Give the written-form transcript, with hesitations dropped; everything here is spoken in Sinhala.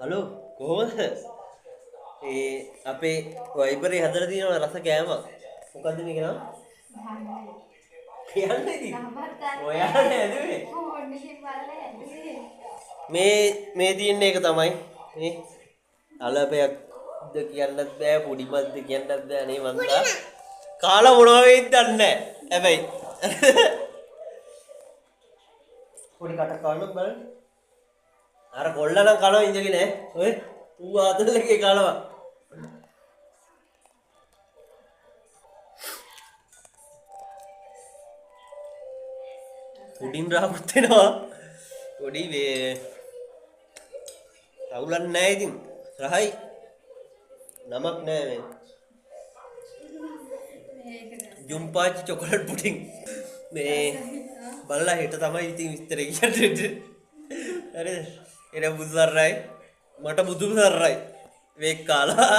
හලෝ, කොහොමද? ඒ අපේ වයිබරේ හදලා තියෙන රස කෑමක්. මොකද්ද මේක නම? කියන්න ඉතින්. ඔයාලා හැදුවේ. මේ මේ තියෙන එක තමයි. මේ අලපයක්ද කියන්නත් බෑ, පොඩිමත්ද කියන්නත් බෑ නේ මන්දා. කාලා මොනවා වෙයිද දන්නේ නැහැ. හැබැයි පොඩි කටක් කවන්න බලන්න. අර කොල්ල නම් කනවා ඉඳගෙන ඈ. ඔය ඌ ආතල් එකේ කනවා. පුඩින් රහකුත් වෙනවා. පොඩි මේ රවුලක් නෑ ඉතින්. රහයි. නමක් නෑ මේ. ජුම්පාචි චොකලට් පුඩින්. මේ බලලා හෙට තමයි ඉතින් විස්තර කියන්නේ. හරිද? එන බුදු සරණයි. මට බුදු සරණයි. මේක කාලා.